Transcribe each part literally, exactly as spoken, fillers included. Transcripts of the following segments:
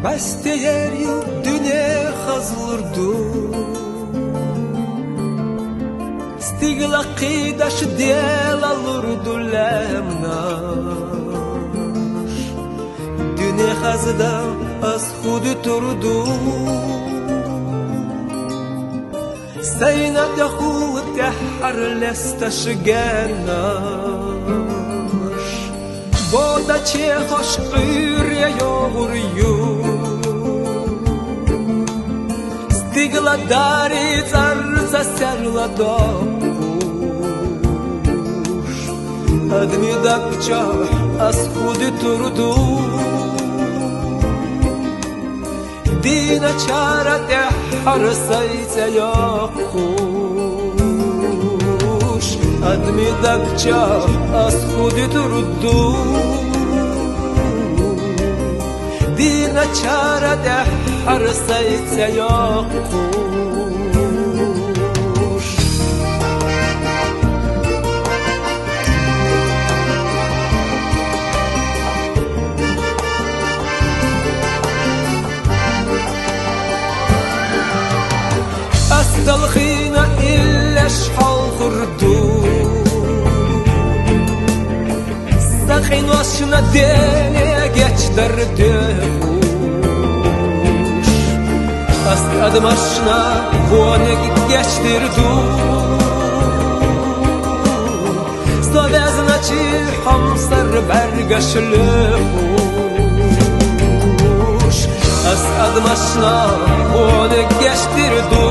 Къастер ю дуьне хазлурду, стигалахъ кхийдаш делалурду лаьмнаш. Дуьне хазда аз худуь турду, сайна тӀехула тӀеххьара лесташ геннаш. Бода чехош къуьйре йогӀур ю, стигала дарий цӀарца серладоккхуш. Адамий даг чу аз худуь турду, дийначара тӀеххьара сай цӀи йоккхуш. Адамий даг чу аз худуь турду, дийначара тӀеххьара сай цӀи йоккхуш. Аз талхийна иллеш хьалхурду, са къиношна дене гечдар доьхуш. Аз адамашна вониг гечдир ду, со везначи хьомсара бӀаргаш лоьхуш. Аз адамашна вониг гечдир ду,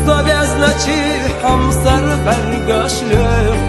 со везначи хьомсара бӀаргаш лоьхуш.